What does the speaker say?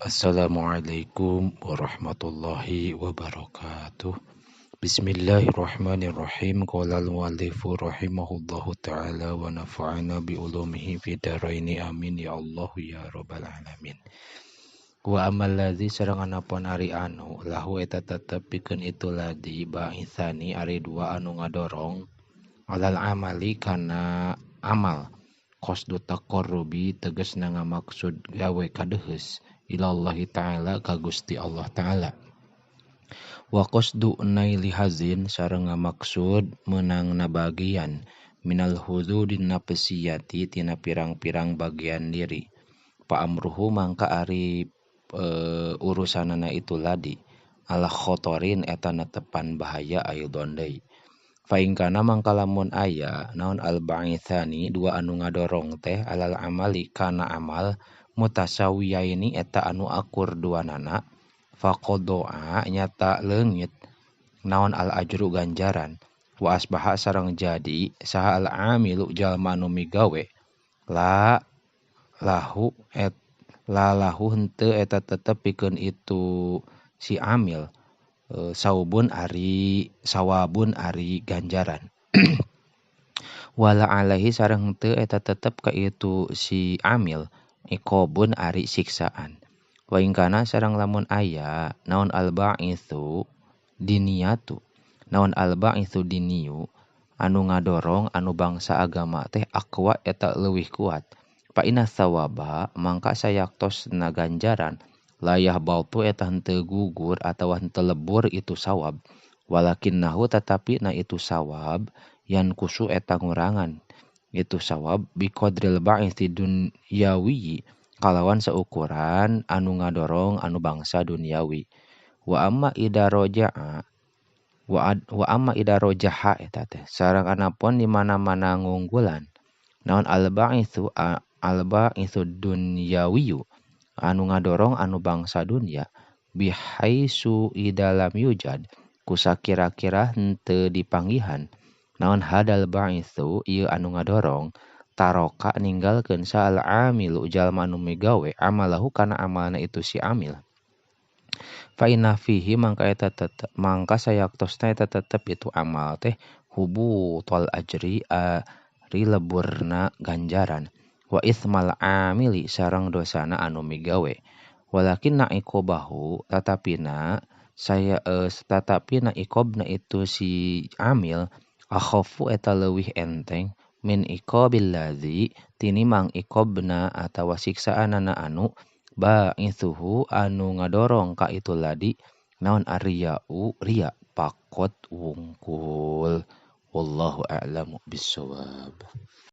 Assalamualaikum warahmatullahi wabarakatuh. Bismillahirrahmanirrahim. Qala al-muallifu rahimahullahu ta'ala wa nafa'ana bi ulumihi fid dharaini, amin ya Allah ya rabbal alamin. Wa amal ladzi sareng anapun ari anu lahu eta tetep pikeun itu ladzi ba'itsani ari dua anu ngadorong alal amali kana amal qasdu taqarrubi tegasna ngamaksud gawe kadeheus ilallahi ta'ala ka Gusti Allah ta'ala. Wa qasdu naili hazin sareng ngamaksud meunangna bagian minal hududin nafsiyati tina pirang-pirang bagian diri. Pa amruhu mangka ari urusanana itu ladi ala khotorin eta netepan bahaya aidon deui. Fa in kana mangka lamun aya naon al ba'itsani dua anu ngadorong teh alal amali kana amal mutasawiyaini eta anu akur duanana faqadoa nyata leungit naon al ajru ganjaran wa asbaha sareng jadi saha al amilu jalma anu migawe la lahu et la lahu henteu eta tetep pikeun itu si amil saubun ari sawabun ari ganjaran wala alaihi sareng henteu eta tetep ka itu si amil iqobun ari siksaan. Wa in kana sareng lamun aya naon al ba'itsu diniyatu naon al ba'itsu diniyu anu ngadorong anu bangsa agama teh aqwa eta leuwih kuat fa inna sawaba mangka sayaktosna ganjaran layah bautu eta henteu gugur atawa henteu lebur itu sawab walakinnahu tatapi na itu sawab yan kusu eta ngurangan itu sawab biqadril ba'itsi dunyawi kalawan seukuran anu ngadorong anu bangsa duniawi. Wa amma ida roja'a wa amma ida rojaha eta teh sareng anapun di mana-mana ngunggulan naon al ba'itsu al ba'itsu dunyawiyu anu ngadorong anu bangsa dunia bihaisu idalam yujad kusakira-kira henteu dipanggihan naon hadal ba'itsu ieu anu ngadorong taroka ninggalkeun sa'al amilu jalma anu migawe amalahu kana amalna itu si amil fa inna fihi mangka eta tetep mangka sayaktosna eta tetep itu amal teh hubutal ajri ari leburna ganjaran wa itsmal amili sareng dosana anu migawe walakinna iqobahu tatapina saya tatapina iqobna itu si amil akhafu eta leuwih enteng min iqabil ladzi tinimang iqobna atawa siksaanana anu ba'itsuhu anu ngadorong ka itu ladi naon arriya'u riya pakot wungkul. Wallahu a'lamu bissawab.